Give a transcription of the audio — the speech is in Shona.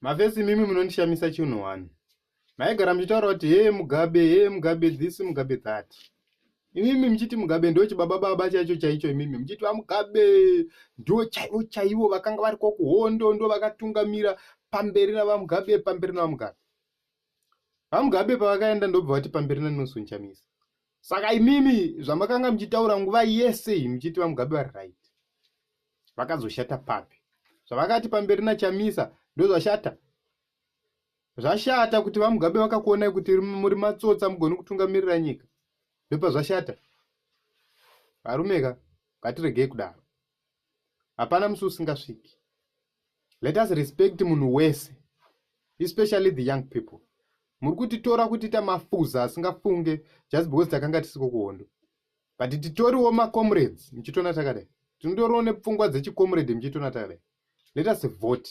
Mafesi, imimi munondishamisa chinhu one. Maigara muchitaura kuti he Mugabe, he Mugabe this, Mugabe that. Imimi muchiti Mugabe ndo chibaba baba chaicho chaicho. Imimi muchiti vaMugabe ndo chaivo chaivo vakanga vari kokuhondo, ndo vakatungamira. Pamberi navaMugabe, pamberi navaMugabe. VaMugabe pavakaenda, ndobva vati pamberi naNelson Chamisa. Saka imimi zvamakanga muchitaura nguva yese muchiti vaMugabe vari right, vakazoshata papi? Zvavakati pamberi naChamisa ndozvashata? Zvashata kuti vaMugabe vakakuonai kuti muri matsotsa, mugoni kutungamirira nyika, ndopazvashata? Varume ka, ngatiregei kudaro. Hapana musi usingasviki. Let us respect munhu wese, especially the young people. Muri kutitora kutiita mafuza asingafunge just because takanga tisiko kuhondo, but titoriwo macomrades. Muchitona takadai, tinotoriwo nepfungwa dzechicomrade. Muchitona takadai, let us vote.